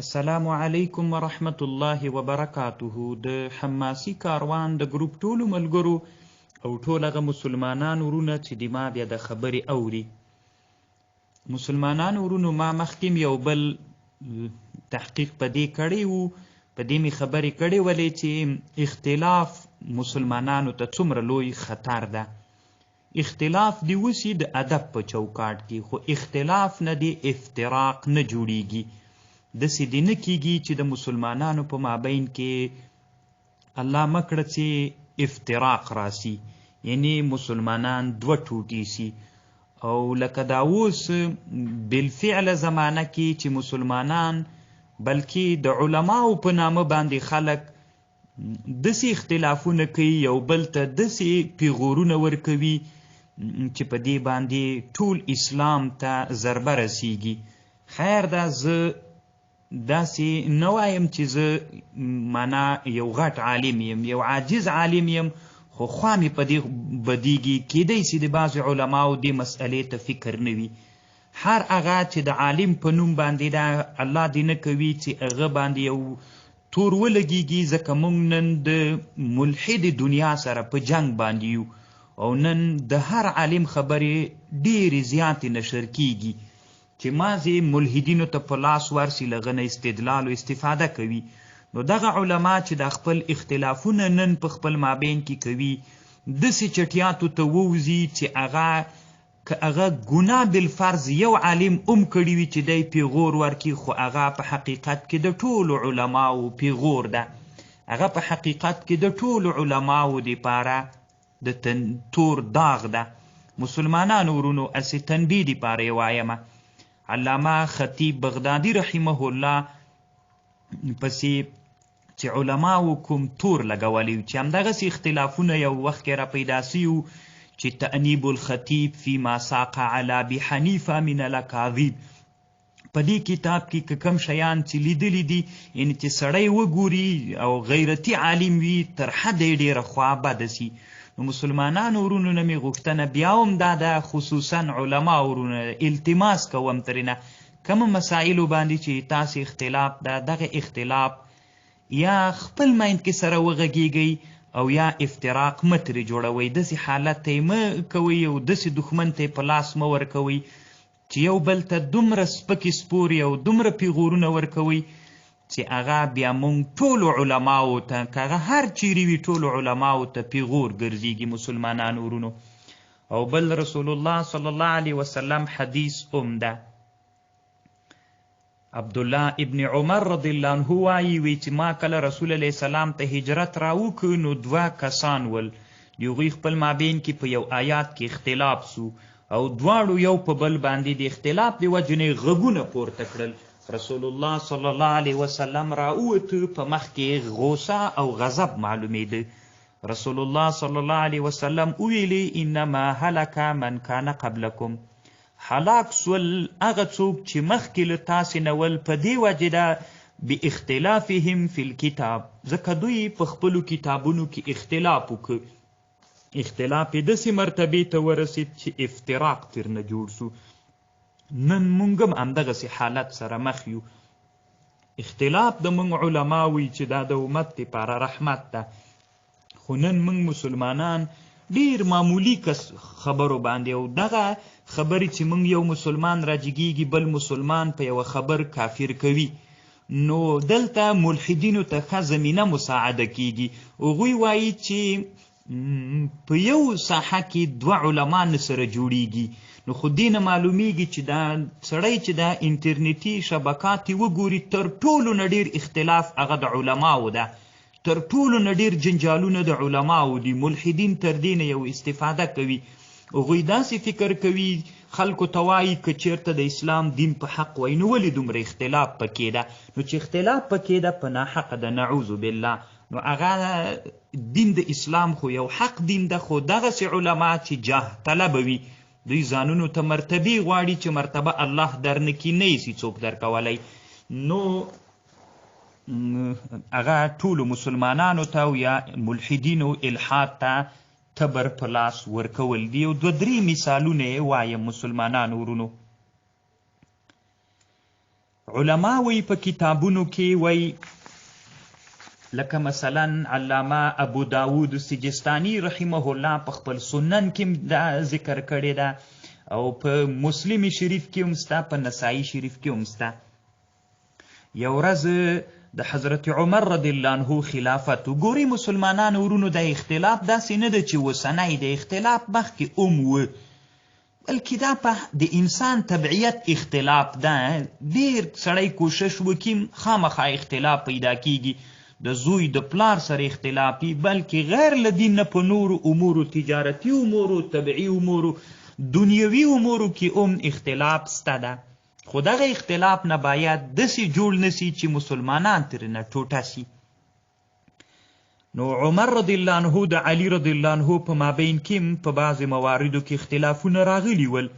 السلام علیکم ورحمت الله وبرکاته. د حماسي کاروان د ګروپ ټولو ملګرو او ټول هغه مسلمانان ورونه چې د ما بیا د خبرې اوري، مسلمانان ورونو، ما مخکې یو بل تحقیق په دې کړی وو، په دې مې خبرې کړې ولې چې اختلاف مسلمانانو ته څومره لوی خطر ده. اختلاف دی وسی د ادب په چوکاټ کې، خو اختلاف نه دی افتراق نه جوړیږي. داسې دې نه کیږي چې د مسلمانانو په مابین کې الله مکړه چې افتراق راسي، یعنی مسلمانان دوه ټوټې سي. او لکه دا اوس بالفعل زمانه کې چې مسلمانان بلکې د علماو په نامه باندې خلک داسې اختلافونه کوي، یو بل ته داسې پیغورونه ورکوي چې په دې باندې ټول اسلام ته ضربه رسیږي. خیر ده، زه داسې نه وایم چې زه معنا یو غټ عالم یم، یو عاجز عالم یم، خو خوا مې په دې بدیږي. کیدای سي د بعضې علماو دې مسئلې ته فکر نه وي. هر هغه چې د عالم په نوم باندې دا الله دې نه کوي چې هغه باندې یو تور ولګیږي، ځکه موږ نن د ملحد دنیا سره په جنگ باندې یو او نن د هر عالم خبرې ډېرې زیاتې نشر کیږي چې مازې ملحدینو ته په لاس ورسي، له غنه استدلال او استفاده کوي. نو دغه علما چې دا خپل اختلافونه نن په خپل مابین کې کوي، داسې چټیاتو ته ووځي چې هغه که هغه ګناه بالفرض یو عالم هم کړي وي چې دی پیغور ورکړي، خو هغه په حقیقت کې د ټولو علماو پیغور ده. هغه په حقیقت کې د ټولو علماو دپاره د تور داغ ده. مسلمانانو ورونو، هسې تنبیه دپاره یې وایمه. علامه خطیب بغدادي رحمه الله پسې چې علماو کوم تور لګولی چې همدغسې اختلافونه یو وخت کې را پیدا سوي وو چې تأنیب الخطیب فيما ساق على ابي حنیفه من الاکاذیب، په دې کتاب کې که کوم شیان چې لیدلي دي، یعنې چې سړی وګوري او غیرتي عالم وي، تر حده یې ډېره خوا بده سي. نو مسلمانانو ورونو نه مې غوښتنه بیا هم دا ده، خصوصا علما ورونو التماس کوم ترېنه، کوم مسایلو باندې چې تاسې اختلاف ده، دغه اختلاف یا خپل مایند کې سره وغږیږئ او یا افتراق مه ترې جوړوئ. داسې حالت ته یې مه کوئ او داسې دښمن ته یې په لاس مه ورکوئ چې یو بل ته دومره سپکې سپورې او دومره پیغورونه ورکوئ چې هغه بیا مونږ ټولو علماو ته، که هغه هر چیرې وي، ټولو علماو ته پیغور ګرځیږي. مسلمانانو ورونو، او بل رسول الله صلی الله علیه وسلم حدیث هم ده. عبدالله ابن عمر رضی الله عنه وایي، وی چې ما کله رسول علیه السلام ته هجرت راوکړ، نو دوه کسان ول، د هغوی خپل مابین کې په یو آیات کې اختلاف سو او دواړو یو په بل باندې د اختلاف د وجې نه غږونه پورته کړل. رسول الله صلی الله علیه وسلم راووت، په مخ کې غوسه او غضب معلومېده. رسول الله صلی الله علیه وسلم وویلې: انما هلک من کان قبلکم، هلاک سول هغه څوک چې مخکې له تاسې نه ول، په دې وجې ده باختلافهم فی الکتاب، ځکه دوی په خپلو کتابونو کې اختلاف وکړ. اختلاف یې داسې مرتبې ته ورسید چې افتراق ترنه جوړ سو. نن مونږ هم همدغسې حالت سره مخ یو. اختلاف د مونږ علما وي چې دا د امت لپاره رحمت ده، خو نن مونږ مسلمانان ډیر معمولی کس خبرو باندې، او دغه خبرې چې مونږ یو مسلمان راجګیږي بل مسلمان په یوه خبر کافر کوي، نو دلته ملحدینو ته ښه زمینه مساعده کیږي. هغوی وایي چې په یو ساحه کې دوه علما نه سره جوړیږي. نو خو دې نه معلومیږي چې دا سړی چې دا انټرنیټي شبکات یې وګوري، تر ټولو نه ډیر اختلاف هغه د علماو ده، تر ټولو نه ډیر جنجالونه د علماو دي. ملحدین تر دې نه یو استفاده کوي. هغوی داسې فکر کوي، خلکو ته وایي که چېرته د اسلام دین په حق وای نو ولې دومره اختلاف پکې ده؟ نو چې اختلاف پکې ده په ناحقه ده، نعوذ بالله. نو هغه دین د اسلام خو یو حق دین ده، خو دغسې علما چې جاه طلبه وي، دوی ځانونو ته مرتبې غواړي چې مرتبه الله درنکي، نه یې سي څوک درکولی. نو هغه ټولو مسلمانانو ته او یا ملحدینو الحاد ته تبر په لاس ورکول دي. او دوه درې مثالونه یې وایم مسلمانانو ورونو. علما وایي په کتابونو کې وایي لکه مثلا علامه ابو داود سجستانی رحمه الله په خپل سنن کې دا ذکر کړی ده او په مسلم شریف کې هم سته، په نسائی شریف کې هم سته. یو ورځ د حضرت عمر رضی الله عنه خلافت ګوري مسلمانانو ورونو، دا اختلاف داسې نه ده چې اوسنی دی، اختلاف مخکې هم و، بلکې دا په د انسان طبعیت اختلاف ده. ډیر سړی کوشش وکړي خامخا اختلاف پیدا کیږي، د زوی د پلار سره اختلافي، بلکې غیر له دین نه په نورو امورو، تجارتي امورو، طبعي امورو، دنیوي امورو کې هم اختلاف سته ده. خو دغه اختلاف نه باید داسې جوړ نه سي چې مسلمانان ترېنه ټوټه سي. نو عمر رضی الله عنه د علی رضی الله عنه په مابین کې په بعضې مواردو کې اختلافونه راغلي ول،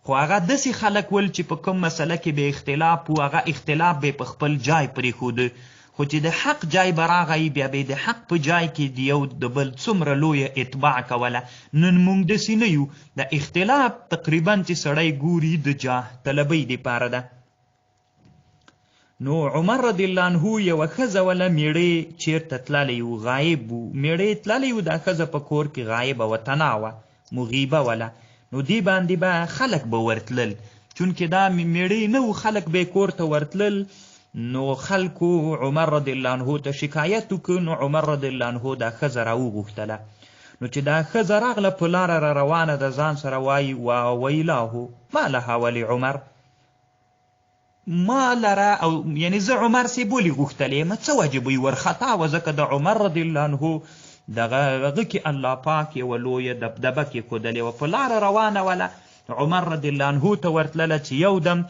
خو هغه داسې خلک ول چې په کوم مسله کې به اختلاف و، هغه اختلاف به په خپل جای پرېښوده، خو چې د حق جای به راغی بیا به د حق په جای کې د یو د بل څومره لویه اتباع کوله. نن مونږ داسې نه یو، د اختلاف تقریبا چې سړی ګوري د جاه طلبۍ دپاره ده. نو عمر رضی الله عنه یوه ښځه وله، میړه یې چېرته تللی و، غایب و، میړه یې تللی و، دا ښځه په کور کې غایبه وه، تنا وه، مغیبه وله. نو دې باندې به خلک به ورتلل، چونکې دا میړه یې نه و، خلک به یې کور ته ورتلل. نو خلکو عمر رضی الله عنه ته شکایت وکړ، نو عمر رضی الله عنه دا ښځه راوغوښتله. نو چې دا ښځه راغله په لاره را روانه ده، ځان سره وایي وا ویلاه ما لها ولعمر، ما لره او یعنی زه عمر صیب ولې غوښتلی یم، څه وجه به یې ورخطا وه، ځکه د عمر رضی الله عنه دغه هغه کې الله پاک یوه لویه دبدبه کېښودلې وه. په لاره روانه وله، عمر رضی الله عنه ته ورتلله چې یو دم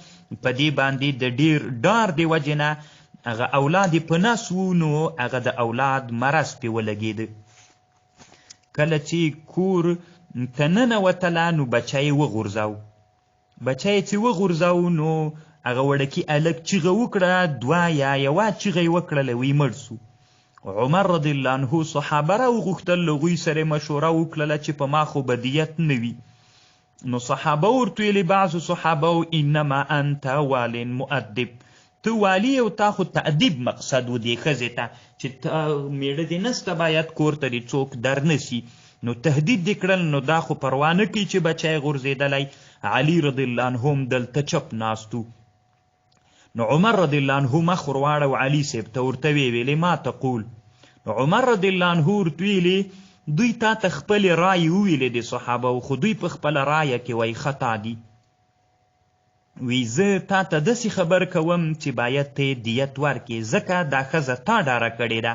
په دې باندې د ډېر ډار د وجې نه هغه اولاد یې په نس وو، نو هغه د اولاد مرض پې ولګېده. کله چې کور ته ننوتله نو بچی یې وغورځاو، بچی یې چې وغورځاو نو هغه وړکي هلک چیغه وکړه، دوه یا یوه چیغه یې وکړله، وی مړ سو. عمر رضی الله عنه صحابه راوغوښتل، له هغوی سره مشوره وکړله چې په ما خو به دیت نه وي. نو صحابه ورته ویلې، بعضو صحابه انما انت وال مؤدب، ته والي او تا خو تأدیب مقصد و دې ښځې ته چې ته میړه دې نسته، باید کور ته دې څوک در نه سي، نو تهدید دې کړل، نو دا خو پروا نه کوي چې بچی غورځېدلی. علی رضی الله عنه هم دلته چپ ناست و. نو عمر رضی الله عنه مخ ورواړو علی صاحب ته، ورته ویې ویلې ما تقول. نو عمر رضی الله عنه ورته ویلې دوی تا ته خپلې رایې وویلې د صحابه، خو دوی په خپله رایه کې وایي خطا دي. وی زه تا ته داسې خبر کوم چې باید ته دیت ورکې، ځکه دا ښځه تا ډاره کړې ده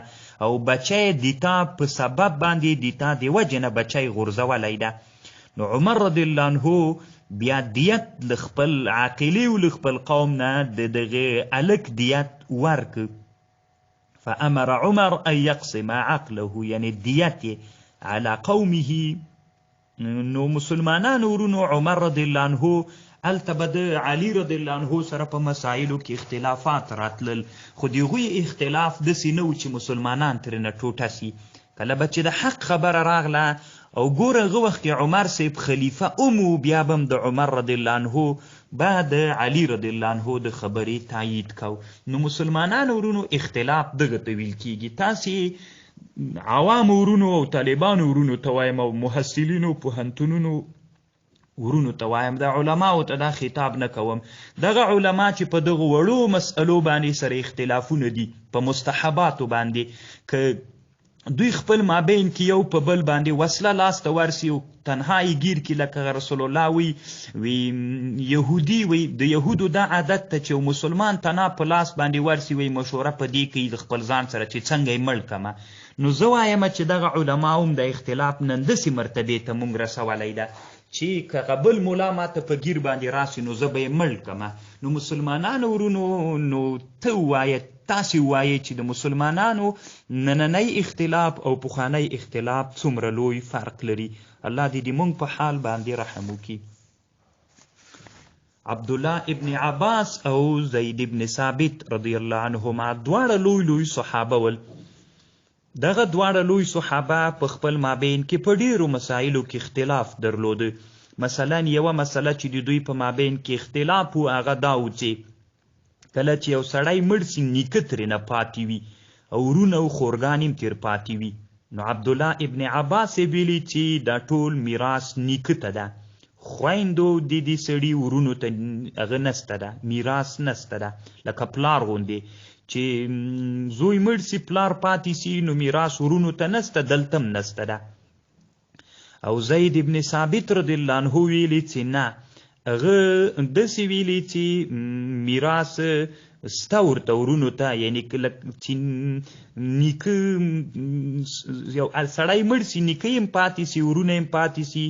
او بچی د تا په سبب باندې د تا د وجې نه بچی غورځولی ده. نو عمر رضی الله عنه بیا دیت له خپل عاقلې او له خپل قوم نه د دغه هلک دیت ورکړ. فأمر عمر أن يقسم عقله، یعنی دیت یې علی قومه. نو مسلمانانو ورونو عمر رضی الله عنه هلته به د علی رضی الله عنه سره په مسایلو کې اختلافات راتلل، خو د هغوی اختلاف داسې نه و چې مسلمانان ترېنه ټوټه سي. کله به چې د حق خبره راغله او ګوره هغه وخت کې عمر صاحب خلیفه هم و، بیا به هم د عمر رضی الله عنه به د علی رضی الله عنه د خبرې تایید کو. نو مسلمانانو ورونو اختلاف دغه ته ویل کیږي. تاسې عوامو ورونو او طالبانو ورونو ته وایم او محصلینو پوهنتونونو ورونو ته وایم، دا علماو ته دا خطاب نه کوم. دغه علما چې په دغو وړو مسئلو باندې سره اختلافونه دي، په مستحباتو باندې، که دوی خپل مابین کې یو په بل باندې وسله لاس ته ورسي او تنها یې ګیر کړي، لکه رسول الله وی وی یهودي وی د یهودو دا عادت ته چې مسلمان تنها په لاس باندې ورسي وی مشوره په دې کوي د خپل ځان سره چې څنګه یې مړ کمه. نو زه وایم چې دغه علما هم د اختلاف نن داسې مرتبې ته مونږ رسولی ده چې که هغه بل مولا ماته په ګیر باندې راسي نو زه به یې مړ کمه. نو مسلمانانو ورونو، نو ته ووایه، تاسې ووایئ چې د مسلمانانو نننی اختلاف او پخوانی اختلاف څومره لوی فرق لري. الله دې د مونږ په حال باندې رحم وکړي. عبدالله ابن عباس او زید ابن ثابت رضی الله عنهما دواړه لوی لوی صحابه ول. دغه دواړه لوی صحابه په خپل مابین کې په ډیرو مسایلو کې اختلاف درلود. مثلا یوه مسله چې د دوی په مابین کې اختلاف و هغه دا و چې کله چې یو سړی مړ سي نیکه ترېنه پاتې وي او ورونه او خورګان هم تیر پاتې وي، نو عبدالله ابن عباس ویلي چې دا ټول میراث نیکه ته ده، خویندو د دې سړي ورونو ته هغه نسته ده، میراث نسته ده. لکه پلار غوندې چې زوی مړ سي پلار پاتې سي نو میراث ورونو ته نسته، دلته هم نسته ده. او زید ابن ثابت رضی الله عنه ویلي چې نه، هغه داسې ویلي چې میراث سته ورته ورونو ته، یعنی کله چې نیکه یو سړی مړ سي نیکه یې هم پاتې سي، ورونه یې هم پاتې سي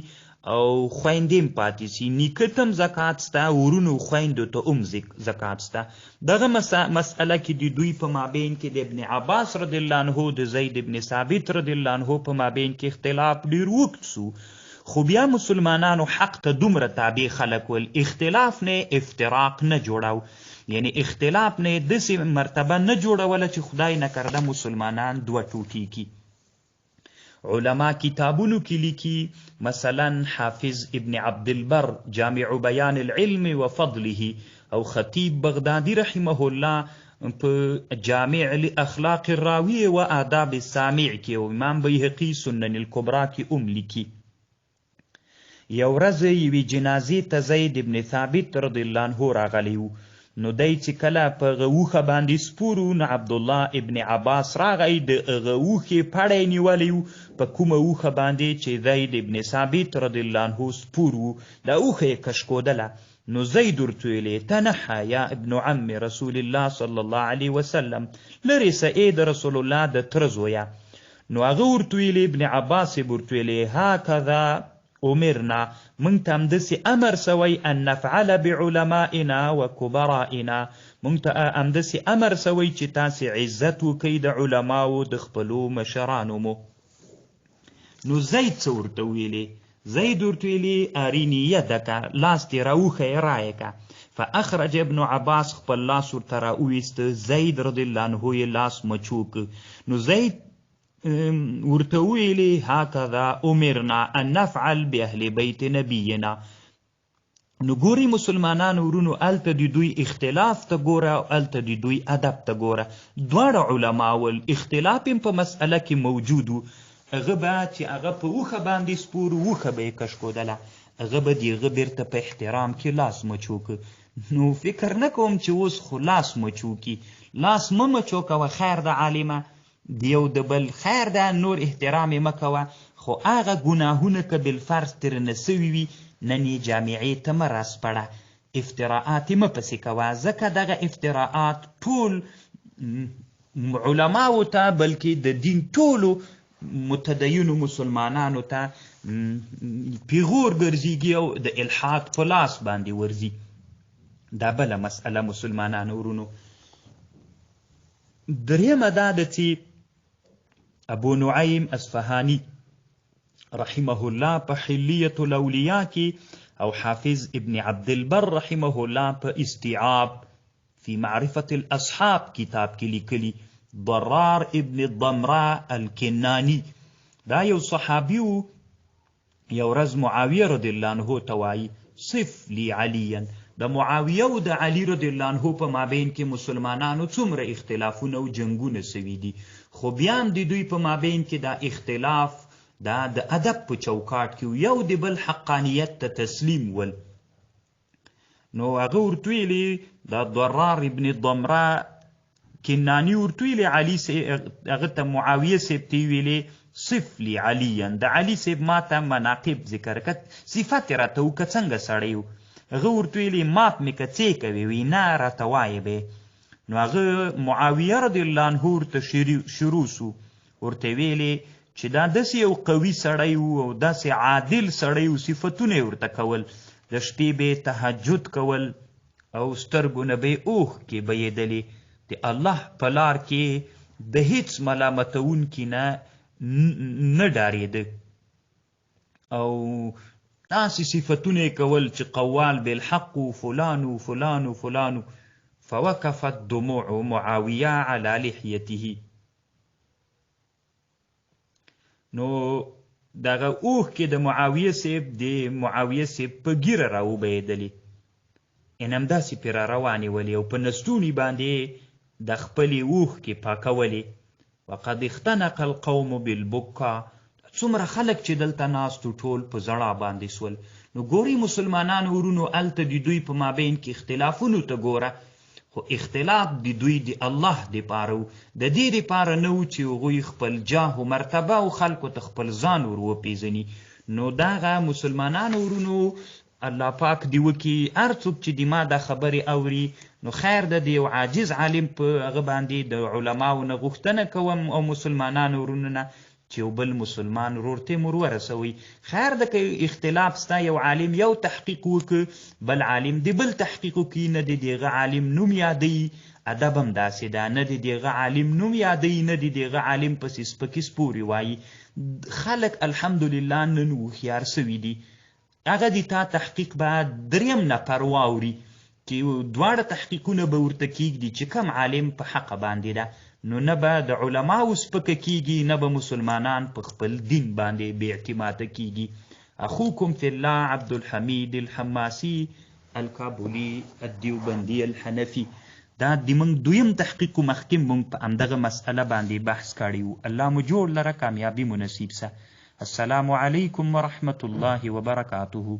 او خویندې هم پاتې سي، نیکه ته هم زکات سته، ورونو خویندو ته هم زکات سته. دغه مسئله کې د دوی په مابین کې د ابن عباس رضی الله عنه د زید ابن ثابت رضی الله عنه په مابین کې اختلاف ډیر اوږد سو، خو بیا مسلمانانو حق ته دومره تابع خلک ول، اختلاف نه افتراق نه جوړاو، یعنی اختلاف نه داسې مرتبه نه جوړوله چې خدای نه کرده مسلمانان دوه ټوټې کي. علما کتابونو کې لیکي، مثلا حافظ ابن عبدالبر جامع بیان العلم وفضله او خطیب بغدادي رحمه الله په جامع لاخلاق الراوی و آداب السامع کې او امام بیهقي سنن الکبرا کې هم لیکي، یو ورځ یوې جنازې ته زید ابن ثابت رضی الله عنه راغلی و، نو دی چې کله په هغه اوښه باندې سپور و نو عبدالله ابن عباس راغی، د هغه اوښې پړی نیولی و په کومه اوښه باندې چې زید ابن ثابت رضی الله عنه سپور و، دا اوښه یې کشکودله. نو زید ورته ویلې تنحى یا ابن عم رسول الله صلی الله علیه وسلم، لرې سه ای د رسول الله د تره زویه. نو هغه ورته ویلې، ابن عباس صاحب ورته ویلې هکذا امرنا، مونږ ته همداسې امر سوی ان نفعل بعلمائنا وکبرائنا، مونږ ته همداسې امر سوی چې تاسې عزت وکئ د علماو د خپلو مشرانو مو. نو زید څه ورته ویلې؟ زید ورته ویلې اریني یدک، لاس دې راوښیه رایې که. فاخرج ابن عباس خپل لاس ورته راوویست، زید رضی الله عنه یې لاس مچو که. نو زید ورته وویلې هکذا امرنا ان نفعل باهل بیت نبینا. نو ګوري مسلمانانو ورونو، هلته د دوی اختلاف ته ګوره او هلته د دوی ادب ته ګوره. دواړه علما ول، اختلاف هم په مسئله کې موجود و. هغه به چې هغه په اوښه باندې سپور و، اوښه به یې کشکودله، هغه به د هغه بیرته په احترام کې لاس مچو که. نو فکر نه کوم چې اوس خو لاس مچو کي، لاس مه مچو کوه، خیر ده عالمه، د یو د بل خیر ده، نور احترام یې مه کوه، خو هغه ګناهونه که بالفرض ترنه سوي وي نن یې جامعې ته مه راسپړه، افتراعات یې مه پسې کوه، ځکه دغه افتراعات ټول علماو ته بلکې د دین ټولو متدینو مسلمانانو ته پیغور ګرځېږي او د الحاد په لاس باندې ورځي. دا بله مسئله مسلمانانو ورونو. درېیمه دا ده چې ابو نعیم اصفهاني رحمه الله په حلیة الاولیاء کې او حافظ ابن عبدالبر رحمه الله په استیعاب فی معرفة الاصحاب کتاب کې لیکلي، ضرار ابن ضمره الکنانی دا یو صحابي و، یو ورځ معاویه رضی الله عنه ته وایي صف لی علیا. د معاویه او د علی رضی الله عنه په مابین کې مسلمانانو څومره اختلافونه او جنګونه سوي دي، خو بیا هم د دوی په مابین کې دا اختلاف دا د ادب په چوکاټ کې یو د بل حقانیت ته تسلیم ول. نو هغه ورته ویلي دا ضرار ابن ضمره کنانی ورته ویلي علی هغه ته معاویه صاحب ته ویلي صف لی علیا، د علی صاحب ما ته مناقب ذکر که، صفت یې راته وکړه څنګه سړی و. هغه ورته ویلي ماپ مې که څه کوې، وی نه راته وایې به. نو هغه معاویه رضی الله عنه ورته شروع سو، ورته ویلي چې دا داسې یو قوي سړی و او داسې عادل سړی و، صفتونه یې ورته کول، د شپې به یې تهجد کول او سترګو نه به یې اوښکې بهیدلې، د الله په لار کې د هیڅ ملامتوونکي نه نه ډارېده او داسې صفتونه یې کول چې قوال بالحق و فلان و فلان و فلان و. فوقفت دموع معاویه علی لحیته. نو دغه اوښکې د معاویه صاحب د معاویه صاحب په ږیره راوبهېدلې. ان همداسې پرې را روانې ولې او په نستوڼي باندې یې د خپلې اوښکې پاکولې. وقد اختنق القوم بالبکا، دا څومره خلک چې دلته ناست وو ټول په ژړا باندې سول. نو ګورئ مسلمانانو ورونو هلته د دوی په مابین کې اختلافونو ته ګوره، خو اختلاف د دوی د الله دپاره وو، د دې دپاره نه وو چې هغوی خپل جاه و مرتبه او خلکو ته خپل ځان ور وپېژني. نو دغه مسلمانانو ورونو الله پاک دې وکړي هر څوک چې د ما دا خبرې اوري نو خیر ده د یو عاجز عالم په هغه باندې د علماو نه غوښتنه کوم او مسلمانانو ورونو نه چې یو بل مسلمان ورور ته مور ورسوي خیر ده که اختلاف ستا یو عالم یو تحقیق وکړي بل عالم دی بل تحقیق وکړي نه د دغه عالم نوم یادوي ادب هم داسې ده نه د دغه عالم نوم یادوي نه د دغه عالم پسې سپکې سپورې وایي خلک الحمدلله نن هوښیار سوي دي هغه د تا تحقیق به دریم نفر واوري چې دواړه تحقیقونه به ورته کیږدي چې کوم عالم په حقه باندې ده نو نه به د علماوو سپکه کیږي نه به مسلمانان په خپل دین باندې بې اعتماده کیږي. اخوکم فی الله عبدالحمید الحماسی الکابلی الدیوبندی الحنفی. دا د مونږ دویم تحقیق و مخکې مونږ په همدغه مسئله باندې بحث کړی وو. الله مو جوړ لره کامیابی مو نصیب سه. السلام علیکم ورحمة الله وبرکاته.